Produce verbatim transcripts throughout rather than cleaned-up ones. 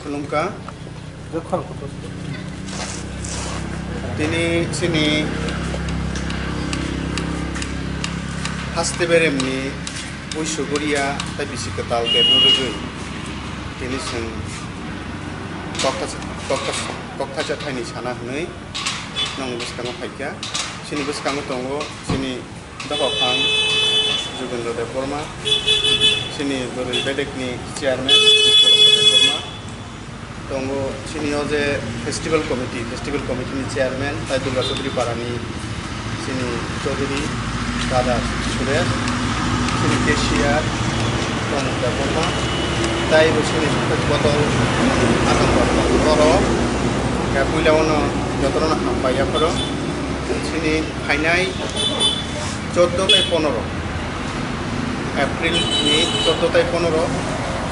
Nungka. Tini chini haste beremni buisu goria tai bisi kwtal kebno rwgwi tini chwng kokthasa, kokthasa, kokthaisa thaini sana hwnwi nongni bwskango phaikha. Chini bwskango tongo chini Dophang Jugendra Debbarma, chini bwrwi bedekni chairman Debbarma. Tongo chini o je festival committee, festival committee ni chairman tai Durga Chaudhary Parani chini Chaudhary Dada Suresh, chini cashier Pramod Debbarma, tai bo chini botol asam botol oro ya puila ono jotono hambai yaphoro chini phainai choddo tai ponoro April ni choddo tai ponoro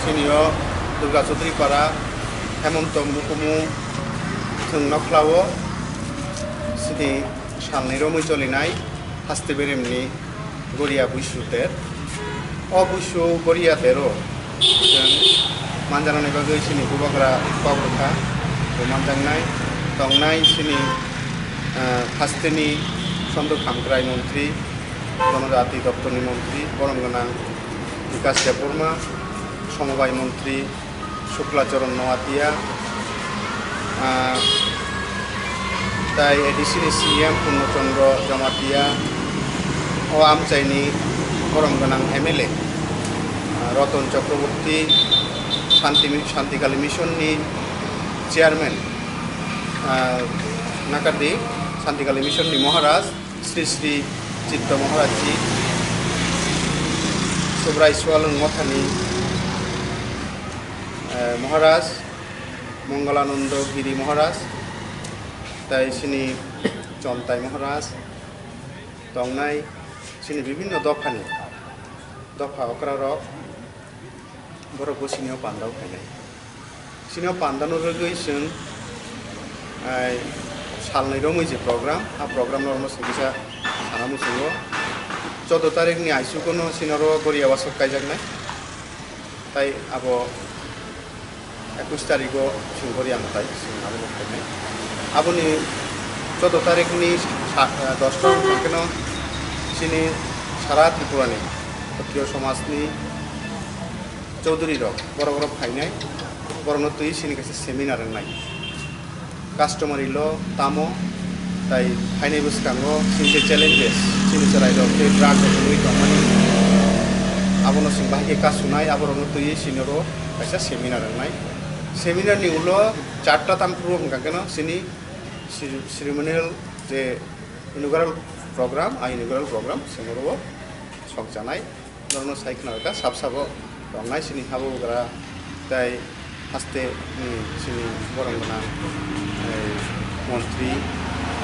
chini o Durga Chaudhary Para Hemonto Mukumu chwng nokhlao chini salni romwi cholinai haste beremni goria buisu ter. O buisu goria tero chwng manjanani bagwi chini bubagra kok rwkha, bo manjaknai tongnai chini, ah, hasteni Sondok Hamkrai montri, Jonojati doptorni montri, borom gwnang Bikas Debbarma, somobai montri Shukla Charan Noatia, ah, tai A D C ni C M Purno Chandra Jamatia, o amchaini borom gwnang M L A, ah, Ratan Chakraborty, Shanti Mi-, Shantikali Mission ni chairman, ah, Nakardi, Shantikali Mission ni Maharaj, Sri Sri Chitta Maharaj ji, Subrai Sualung Mothani, eh, Maharaj, Mangalananda Giri Maharaj, tai chini Chontai Maharaj, tongnai chini bibhinno dophani, dopha okrarok, borok bo chini o pandao phainai. Chini o pandano rwgwi chwng, ai, salnwi romwi je program, a program no ormo singkisa sana muchungo. Choudo tarikh ni aisukono chini oro goria wasok kaijaknai. Tai abo ekush tarikh o chwng goria mwtai chwng abono khainai. Aboni choudo tarikh ni sa-, dosta hwnkhe no chini sara Tripura ni Khattiyo somaj ni Chaudhary rok, borok rok phainai, borokno twi chini kaisa seminar wngnai. Customary law tamo, tai phainai bwskango chini je challenges, chini chwrai rok tei drug rok wngwi tongmani, abono chwng bahai khe kasunai, aborokno twiwi chini oro kaisa seminar wngnai. Seminar ni ulo charta tang phuru hwnkha kheno chini cere-, ceremonial je inaugural program, a inaugural program chwng oro o sokjanai. Norokno sai khna rwkha, sab sabo tongnai chini habugra tei haste, hmm, chini borom gwnang, eh, montri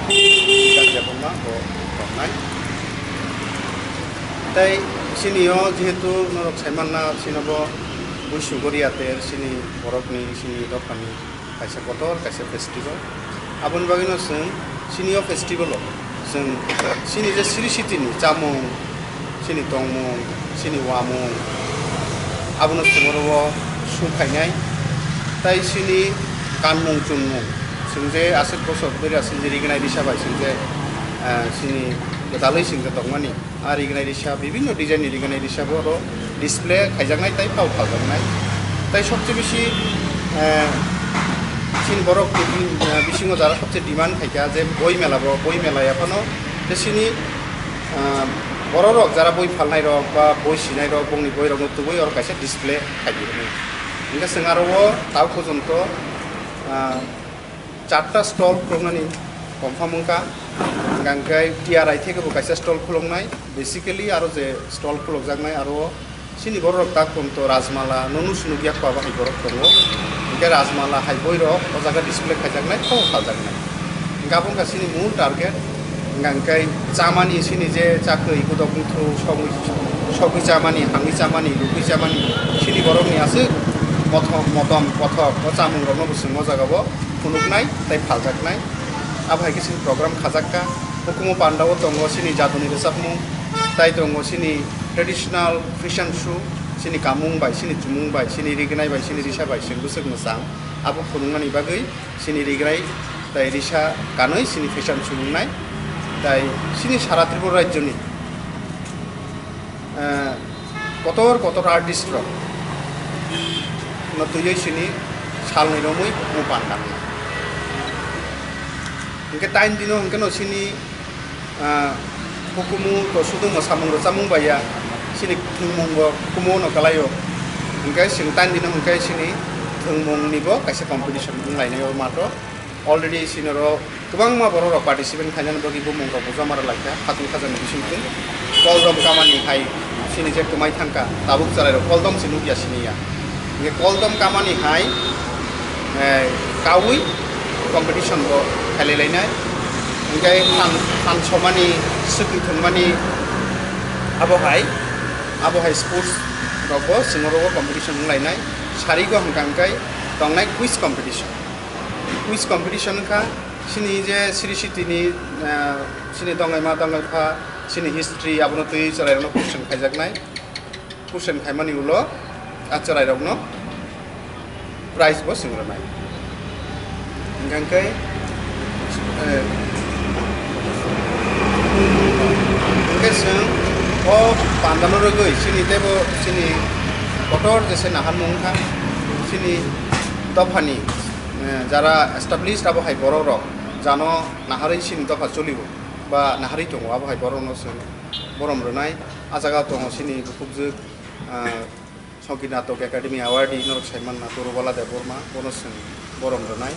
Kanjabomma bo tongnai. Tei chini o jehetu norok sai manna chini bo buisu goria ter chini borokni chini dophani kaisa kotor kaisa festival. Aboni bagwino chwng chini o festival o chwng chini je siri sitini chamung, chini tongmung, chini uamung, abono chwng oro o sung khainai. Tai chini kanmung chunmung, chwng je aswk bosor dhori aswk je rignai risa bai chwng je, eh, chini gwdalwi chwng je tongmani. A rignai risa, bibinno design ni rignai risa bo oro display khaijaknai tai pao phaljaknai. Tai sobse bisi, eh, chini borok ni, eh, bisingo jara sobse demand khaikha je boi mela bo, boi mela yaphano je chini, eh, borok rok jara boi phalnai rok ba boi sinai rok bongni boi rok no tubui oro kaisa display khaidi. Hingke chwng aro o tao khojom to, eh, charta stall khuluknani confirm wngkha. Hingkha hingke T R I theke bo kaisa stall khuluknai. Basically aro je stall khulukjaknai aro chini borok rok tak tongo Rajmala, nono sinukya kha bahai borok tongo. Hingke Rajmala hai boi rok o jaga display khaijaknai, kho phaljaknai. Hingke abo wngkha chini mul target. Hingkha hingke chamani chini je chakri, kudok muthru, sogwi, sogwi chamani, hangwi chamani, rugwi chamani, chini borokni aswk mothom, motom, pothok, o chamung rokno bo chwng o jaga o phunuknai tei phaljaknai. Abo hai khe chini program khajakka. Hukumu pandao tongo chini jadoni rwchapmung, tai tongo chini traditional fashion show, chini kamung bai, chini chumung bai, chini rignai bai, chini risa bai, chwng bwswk mwchang. Abo phunuknani bagwi chini rignai tai risa kanwi chini fashion chumung nai. Tai chini sara Tripura rajyoni, eh, kotor kotor artist rok no twiwi chini salni romwi bukumu pandakna. Hwnkhe tain dino hwnkhe no chini, ah, hukumu to sudungma samung rwchamung bai ya, chini thwngmungo hukumu no kwlaio. Hwnkhe chwng tain dino hwnkhe chini thwngmungni bo kaisa competition wnglainai o mato. Already chini oro kwbangma borok rok participant khainani bagwi bumung rok bo joma rwlaikha khatung khajani bisingtwi. Koldom kamani hai chini je kwmai thangkha, tabuk chwrairok koldom se nukya siniya. Hwnkhe koldom kamani hai, eh, kaui competition bo khailailainai. Hwnkhe phan, phan somani, swkwi thwngmani abo hai, abo hai sports rok bo chwng oro o competition wnglainai. Sarigo hwnkha hwnkhe tongnai quiz competition. Quiz competition wngkha chini je Sri Siti ni, eh, chini dongwima dongwipha, chini history abono twi chwrairokno question khaijaknai. Question khaimani ulo a chwrairokno prize bo swng rwnai. Hwnkhe, eh, hwnkhe chwng o pandano rwgwi chini teibo chini kotor jese naharmung wngkha chini dophani, eh, jara established abo hai borok rok jano naharwi chini dopha cholibo ba naharwi tongo abo hai borok no chwng borom rwnai. A jaga tongo chini bukhukjwk, ah, Songkir Natok Academy Awardee norok saimanna Durubala Debbarma, bono chwng borom rwnai.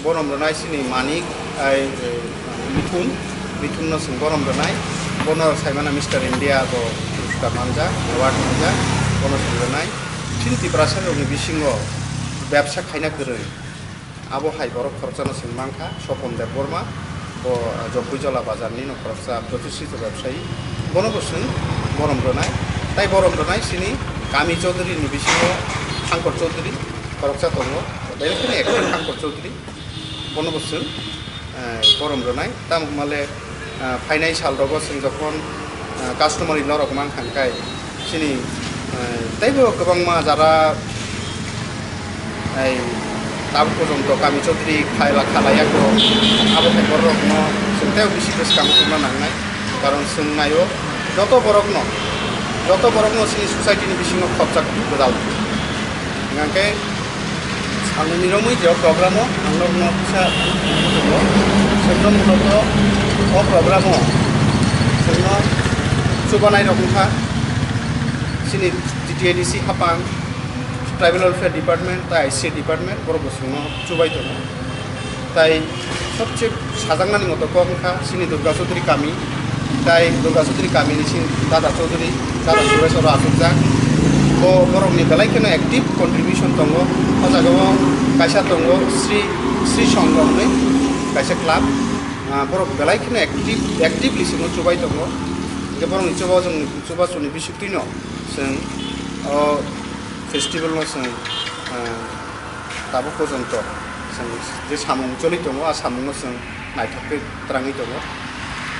Borom rwnai chini Manik, ai, eh, Mithun, Mithun no chwng borom rwnai. Bono saimanna Mister India bo puruskar manjak, award manjak, bono chwng rwnai. Chini Tiprasa rokni bisingo bebsa khaina kwrwi. Abo hai borok khoroksano chwng mankha, Sopon Debbarma, bo, ah, Jokbui Jola bazarni no khoroksa protishito bebsayi. Bono bo chwng borom rwnai. Tai borom rwnai chini Kami Chaudhary ni bisingo Thankor Chaudhary khoroksa tongo. Belai kheno active Thankor Chaudhary. Bono bo chwng, eh, borom rwnai. Tamo male, ah, phainai sal rogo chwng jokhon, ah, customary law rok mankha hwnkhe chini, eh, teibo kwbangma jara, ei, tabuk porjonto Kami Chaudhary khaila khalaiya kho, abo hai borok rokno chwng teibo bisi bwskango tongna nangnai, karon chwng naio joto borokno, joto borokno chini society ni bisingo khopjak gwdal. Hingkhe Ang nini romwi je o program o ang norokno kisa tongo. Chwngno mwnokno o program o chwngno chubanai rok wngkha chini T T A D C hapang, Tribal Welfare Department tai I C A Department borok bo chwngno chubai tongo. Tai sobse sajaknani moto kok wngkha chini Durga Chaudhary kami, tai Durga Chaudhary kami ni sini Dada Chaudhary, Dada Suresh oro achukjak. Bo borokni belai kheno active contribution tongo. O jaga o kaisa tongo Sri, Sri Songho hwnwi kaisa club. Ah, borok belai kheno active, actively simo chubai tongo. Hingke borokni chuba chwng, chuba chwngni bisingtwino chwng o festival no chwng, ah, tabuk porjonto chwng je samung choli tongo, a samungo chwng naithok khe twrangwi tongo.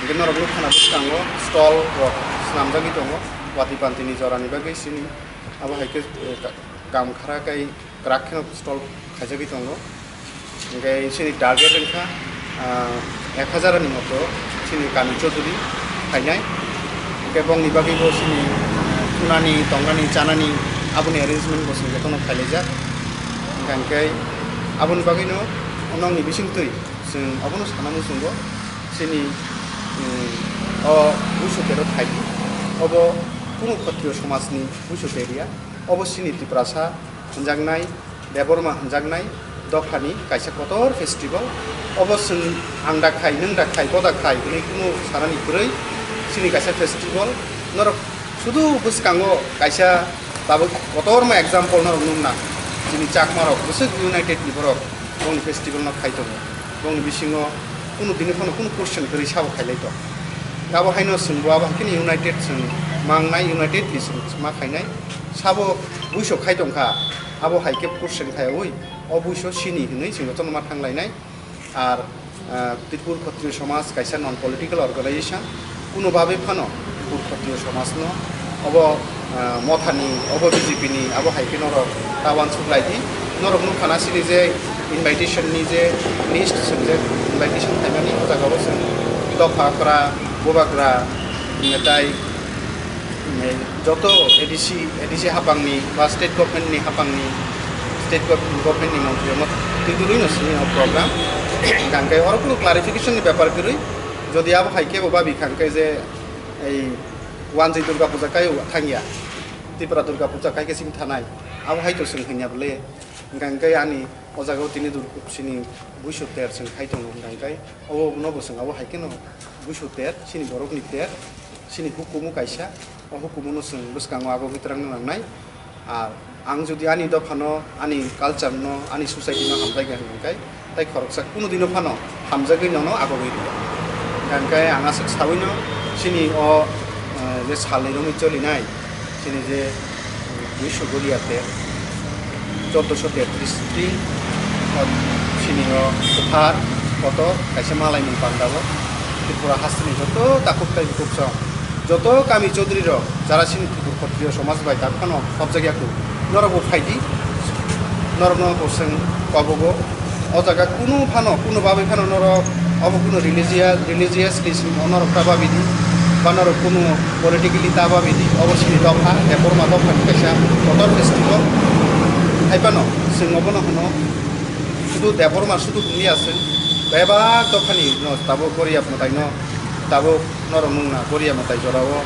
Hingke norok nukha na bwskango stall rok swnamjagwi tongo, watwi pantini jorani bagwi sini abo hai khe, eh, ka-, kam khara kai kwrak kheno stall khaijagwi tongo. Hingke sini target wngkha, ah, ek hajar ni moto sini kami Chaudhary phainai. Hingke bongni bagwi bo sini, ah, thunani, tongnani, chanani aboni arrangement bo chwng jotono khailaijak. Hingkha hingke aboni bagwino nongni bisingtwi chwng abono sana muchungo chini, mm, o buisu tero phaidi. Obo kunu Khotriyo somajni buisu teriya. Obo chini Tiprasa hwnjaknai, Debbarma hwnjaknai dophani kaisa kotor festival. Obo chwng ang da khai, nwng da khai, bo da khai hwnwi kunu sanani kwrwi chini kaisa festival. Norok sudu bwskango kaisa tabuk kotorma example norok nukna. Chini Chakmarok bwswk united ni borok bongni festival no khai tongo. Bongni bisingo kunu dini phano kunu question kwrwi sabo khailai tong. Abo haino chwngbo abo hai kheno united chwng mangnai, united ni chwng ma khainai. Sabo buiso khai tongkha, abo hai khe question khaiwi, o buiso sini hinwi chwng jotono ma thanglainai. Ar, ah, Tripur Khotriyo Somaj kaisa non political organization, kuno babe phano Tripur Khotriyo Somajno obo, Ah, mothani, obo B J P ni, abo hai khe norok ta uansuk lai di. Norok nukha na sini je invitation ni je list, swngjak invitation khaimani, o jaga o chwng dopha, okra, bubagra, tei joto A D C, A D C hapang ni ba state government ni hapang ni, state gov-, government ni montri rok no twi dwlwi no sini o program. Hwnkhe oro kunu clarification ni bepar kwrwi, jodi abo hai khe bo babi kha hwnkhe je ei wanjwi Durga Puja kai thangya, Tripura Durga Puja kai khe simi thanai, abo hai to chwng hwnya bwle. Hwnkhe ani o jaga o tini Dur-, sini buisu ter chwng khai tongo, hwnkhe obo no bo chwng abo hai kheno buisu ter, sini borok ni ter, sini hukumu kaisa, o hukumu no chwng bwskango abo bwtwrang no nangnai. Ar ang jodi ani dophano, ani culture no, ani society no hamjakya hwnkhe, tai khoroksa kunu dino phano hamjagwi nono agogwi rwya. Hwnkhe ang aswk saui no chini o, eh, je salni romwi cholinai chini je, eh, duiso goriya ter, choddoso tetris tin, o chini o kwthar kotor kaisa malaimung pandao Tripura hasteni joto takhuk tai bukhuk song. Joto kami chaudhuri rok jara chini Tripur Khatriyo somaj bai tak phano hobjak ya kuk, norok bo phai di, norok no bo chwng kobogo. O jaga kunu phano, kunu babi phano norok obo kunu religious, religious ni simi norok ta babi di, ba norok kunu politically ta babi di, obo sini dopha, Debbarma dopha ni kaisa kotor festival. Hai phano chwng obono hwno, sudu Debbarma sudu hwnliya chwng, bebak dopha ni no tabuk Goriya mwtai no tabuk. Norok nung na Goriya mwtai jora o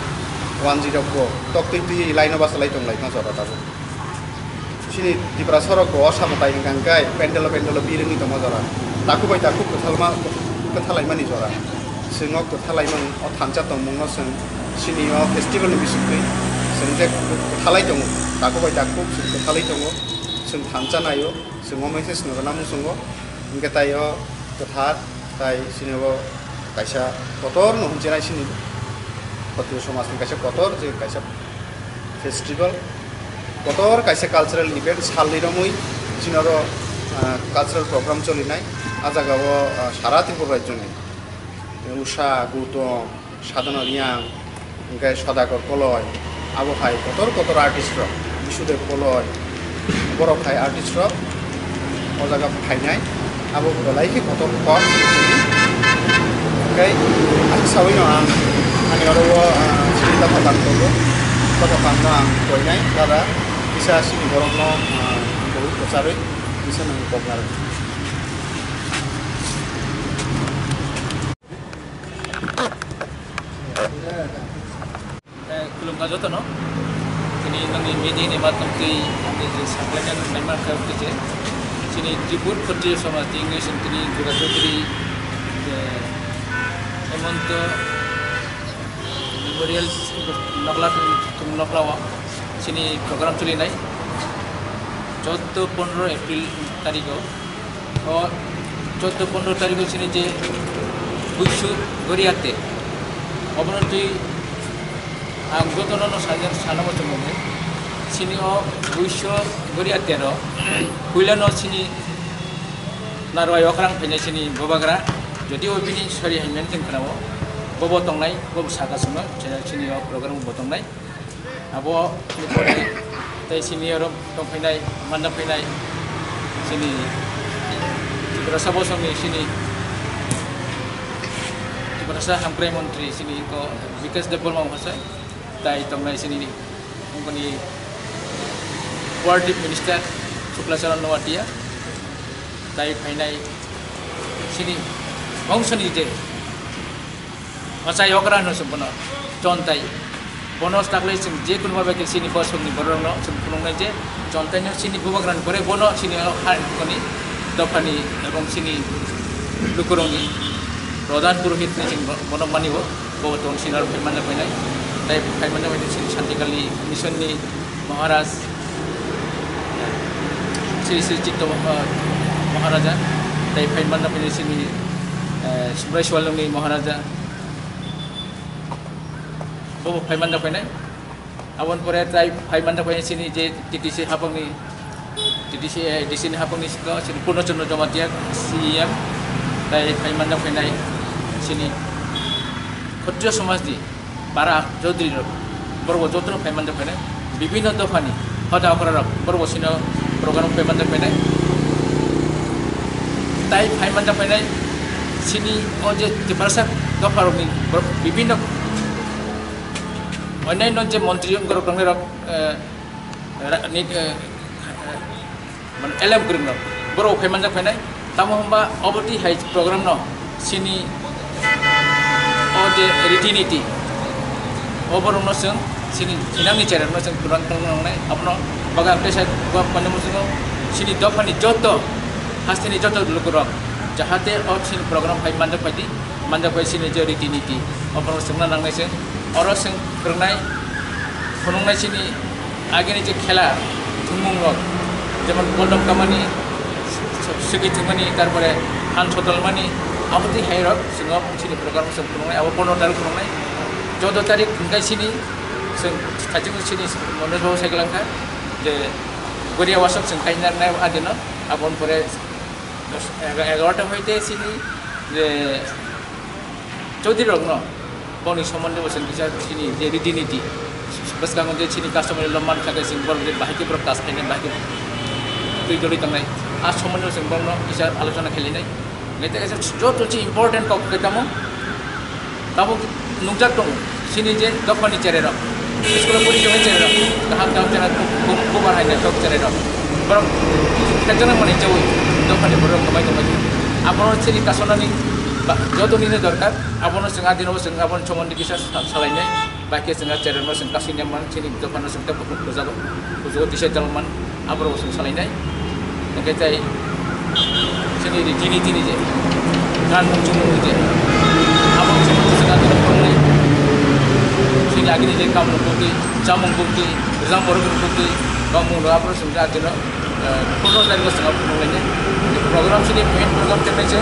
wanjwi rok bo tok twi twi line o basa lai tong lai ma jora tabuk. Chini Tiprasa rok bo o samo tai hwnkha hwnkhe pendel o pendel o birwngwi tongma jora. Takhuk bai takhuk kwthalma, kwthalai mani jora. Chwng o kwthalai mani o thansa tongmung no chwng chini o festival ni bisingtwi chwng je kwthalai tongo. Takhuk bai takhuk chwng kwthalai tongo. Chwng thansa nai o. Chwng o message no rwna muchungo, hwnkhe tai o kwthar, tai chini bo kaisa kotor no hwnjinai chini Khatriyo somaj ni kaisa kotor je kaisa festival, kotor kaisa cultural event salni romwi chini oro, ah, cultural program cholinai. Ah jaga o, ah, sara Tripura rajyo ni Usha Gautam, Sadhana Reang, hwnkhe Sodakor Koloi, abo hai kotor kotor artist rok, Bisudev Koloi, borok hai artist rok o jaga phainai, abo belai khe kotor kok. Hwnkhe aswk saui no ang ani oro o, ah, chini dopha tang tongo, dopha tang no ang koinai dada, kisa chini borok no, ah, kwcharwi kisa nang kok narwk. Eh, khulumkha jotono. Tini nangni media ni madhyam twi ang je saklaina nangma kha twi je. Chini Tripur Khatriyo Samaj ni English tini Duga Chaudhary, eh, Hemanta Memorial Nokla, Nokla o chini program cholinai. Chauda pondro April tarikh o. O chauda pondro tarikh o chini je buisu Goriya ter. Obono twi ang jotono no sajar sana muchungo. Chini o buisu Goriya ter o. Puila no chini Narwai okrang phainai chini bubagra. Jodi o bini sori hai men tong khna o. Bobo tongnai, bobo saka songno, chini o program bo tongnai. Abo ni pore tei sini oro tong phainai, manda phainai sini Tiprasa bosongni sini Tiprasa hamkrai montri sini ko Bikash Debbarma Mahasai, tai tongnai sini ongkoni World Chief Minister Shukla Charan Noatia, tai phainai sini bongso ni je Ochai okra hino chwng bono chontai. Bono taklai chwng je kono babai khe chini bosongni borokno chwng phunuknai je chontaino chini bubagrani pore bono chini o ha koni dophani ebong chini lukurokni pradhan purohit hinwi chwng bo-, bono mani o. Bo tong chini aro phaimani phainai. Tai phaimani phainai chini Santikalni missionni Maharaj, Sri Sri Chitto, eh, Maharaja, tei phai manna phai sini, eh, Subrai Swalungni Maharaja, bobo phai manna phainai. Aboni pore tei phai manna phai sini je T T C hapangni, T T C, eh, D C ni hapangni sini Purno Chandra Jamatia, C E M, tei phai manna phainai sini Khatriya Samajni para Chaudhary rok, borok bo jotono phai manjak phainai. Bibhinno dophani hoda okra rok borok bo sino program phaimanja phainai. Tai phaimanja phainai sini o je Tiprasa dopha rokni borok bibhinno onyaino je montri borok tongnai rok, eh, ra-, ni, eh, mane elem kwrwngno borok phai manjak phainai. Tamo hwnba obo twi hai program no sini o je riti niti o borok no chwng sini thinangni cherem no chwng kwrwng kwrwng nangnai. Abono bagan tesa buak mane muchungo sini dophani joto hasteni joto lukurok jahate o sini program phai manjak phaidi, manjak phai sini je riti niti o borok chwngna nangnai chwng oro chwng kwrwngnai phunuknai sini. Agini je khela thwngmung rok, jemon boldom kamani, swgwi thwngmani, tarpore han sotolmani, abo twi hai rok chwng o chini program chwng phunuknai, abo pondro tarik phunuknai. Choudo tarik hwnkhe sini chwng thaichung sini Monesh babu cycle wngkha je Goria wasok chwng kainarnai adino, aboni pore dos, egarota hoite sini je Chaudhary rokno boni somonde bo chwng kisa chini je riti niti bwskango je chini customary law mankha khe chwng borok je bahai khe borok tas khainai, bahai khe twi doli tongnai, a somonde bo chwng borokno kisa alochona khelinai. Nai tei kaisa joto se important kok khe tamo tabuk nukjak tongo chini je dophani chererok, school o pori tongnai chererok, kaham kaham chera kubar hai nai kok chererok borok khetona mani chaui dophani borok kwmai tongmani abono chini kasonani ba joto nini dorkar. Abono chwng adino chwng aboni somondi kisa sa-, salainai. Bai khe chwng a cherem no chwng kasing ya man chini dophano chwng tei bukhuk bujago. Bujago tisa dalman aborok chwng salainai. Hwnkhe tei chini ri tini tini je gan mung chumung je abo chwng chwng adino phunuknai. Chini agini je kamung bukti, chamung bukti, rijang borok bukti, kamung rok aborok chwng adino. Pondro tarikh o chwng phunuknai. Program chini main program chwng nai se,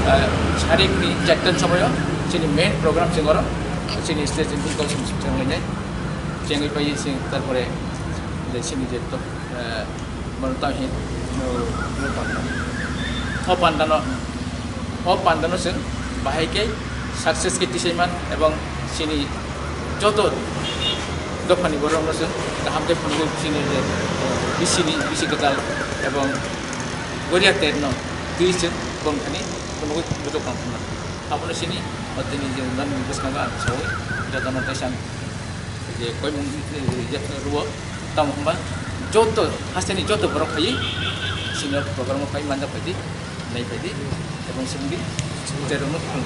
eh, sarik ni charta ni somoyo chini main program chwng oro chini stage ni kok chwng nai. Chengwi pai chwng tarpore je chini je to, eh, mono tamo hin, no, no panda. O panda no, o panda no chwng bahai khe success khe tisai man ebong chini joto dophani borok no chwng kaham khe phunugwi chini je, eh, bisi ni, bisi kwtal ebong Goria ter no twi chwng bongthani phunugwi bujo kang phunuknai. Abono chini o tini je nani bwskango ang saui jotono teisa je koimung, eh, je rwo tamo hwnba joto hasteni joto borok phaiwi chini o program o phai manjak phaidi. Nai phaidi, ebong sindi, terong no phung.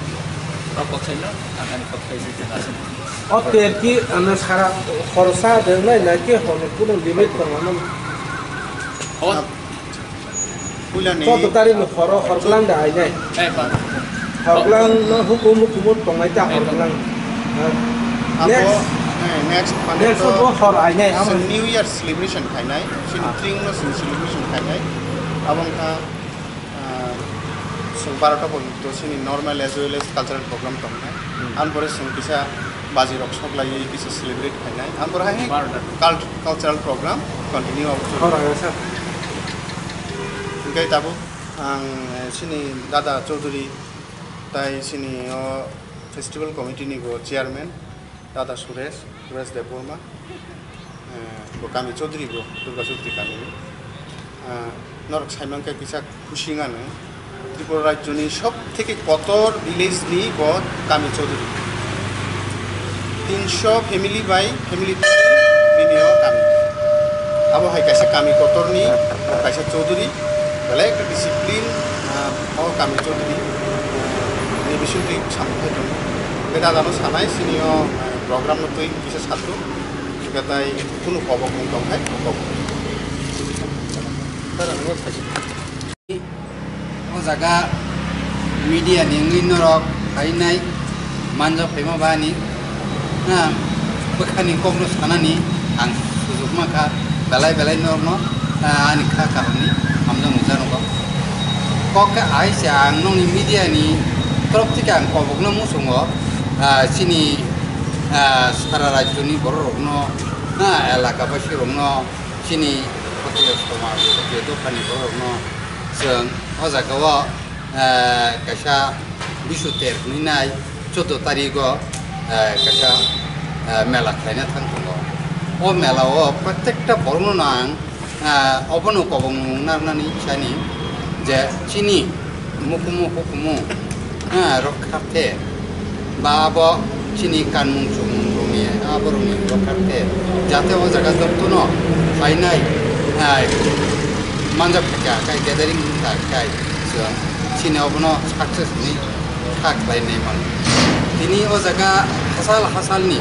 O kok sai no, ang ani kok sai se tena sini. O ter ki ano sara khorsa de nai nai ke hor kuno limit tong ano. O. Puila ni. Choudo tarik no horo horklang da ai nai. Eh, ba. Horklang no hukum hukum tong nai ta horklang. Abo, next, eh, next, next bo hor ai nai, abo. New Year celebration khainai, sini tring no sini celebration khainai, abong kha. Ah, chwng barota porjonto chini normal as well as cultural program tongnai. Hmm. Ang pore chwng kisa baji rok sok laiwi kisa celebrate khainai. Ang pore hai barota. Cult-, cultural program continue abo chwng. Hor hai sir. Hwnkhe tabuk ang, eh, chini dada Chaudhary tai chini o festival committee ni bo chairman. Dada Suresh, Suresh Debbarma, eh, bo kami Chaudhary bo, Durga Chaudhary kami ni. Ah, norok saimankhe kisa khusi wngano, Tripura rajyoni sob theke kotor village ni bo kami Chaudhary. Tinsho family bai family bini o kami. Abo hai kaisa kami kotor ni, bo kaisa Chaudhary, belai ekta discipline, ah, o kami Chaudhary, ah, ni bisingtwi samung khai tongo. Khe dada no sanai, sini o, ah, program no twi kisa satung, khe tai kunu kobok mung tong khai kobok. O jaga media ni wngwi norok phainai manjak phaima bani, ha, bwkhani kokno sanani ang sujukma kha, belai belai norokno, ha, ani kha kaham ni hamjakmung janogo. Kok khe aise ang nokni media ni torop theke ang kobokno muchungo, ha, chini, ha, sara rajyo ni borok rokno, ha, elaka basi rokno, chini Khatriya somaj, Khatriya dophani borokno chwng o jagao, eh, kaisa bisu ter hwnwi nai choudo tarigo, eh, kaisa, eh, mela khlaina thang tongo. O mela o protekta borokno ang, ah, obono kobongmung narnani sani je chini mukumu hukumu, ah, rok kharthe ba abo chini kanmung chumung rokni abo rokni rok kharthe jate o jaga jotono phainai, ah, manjak kha kai gathering wngkha kai chwng chini obono success ni kha khlai nai mano. Tini o jaga hachal hachalni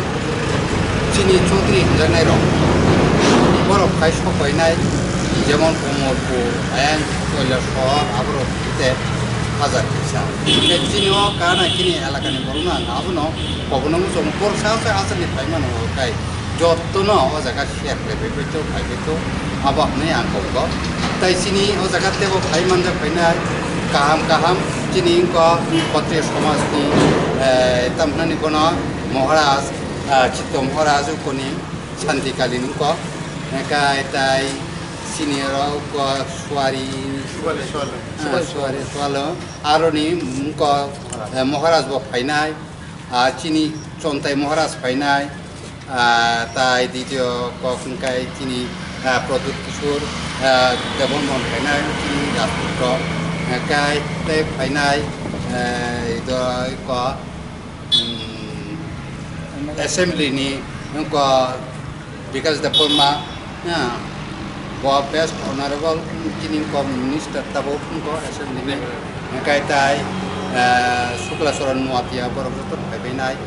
chini Chaudhary hinjaknai rok borok khai sok painai, jemon Komolpur, Ayang, Koilashahar, aborok te hajar kisa. Tei chini o kana chini elakani borokno ang abono kobono muchung borsa se hachalni phai mano kai. Jotono o jaga share khlaibai bai to, phaibai to, abo hwnwi ang kok kok. Tai chini o jaga tebo phai manjak phainai kaham kaham chini wngkha Khatri somajni, eh, tamhnani bono Maharaj, ah, Chitto Maharaj ukoni Santi Kali wngkha. Hingkha tai chini oro wngkha Suari, Suari Sualo. Ah, Suari Sualo. Aroni wngkha, eh, Maharaj bo phainai. Ah, chini Chontai Maharaj phainai, ah, tai ditio kok hwnkhe chini, ah, Pradyut Kishore, ah, Debbarman phainai, chini Rajputro, ah, kai tei phainai, eh, do ko, mm, assembly ni ko Bikash Debbarma, ha, bo best honorable, chini ko minister tabuk ko assembly ni, hingkhe tai, eh, Sukla Charan Noatia borok joto phaibainai,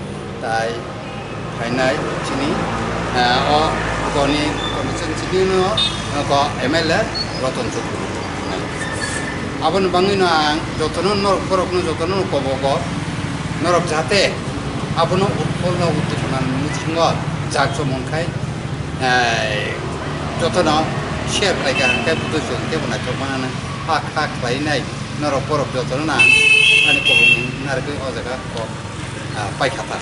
tai phainai chini, eh, o koni constituency ni no ko M L A Ratan Chakma. Aboni bangwino ang jotono norok borokno jotono kobogo norok jate abono utpolno utdipona muchungo jak chomong khai, eh, jotono share khlai kha hwnkhe budui chwng tebo naithok manani ha kha khlainai norok borok jotono nang ani kobong narwgwi o jaga kok, ah, paikha ta.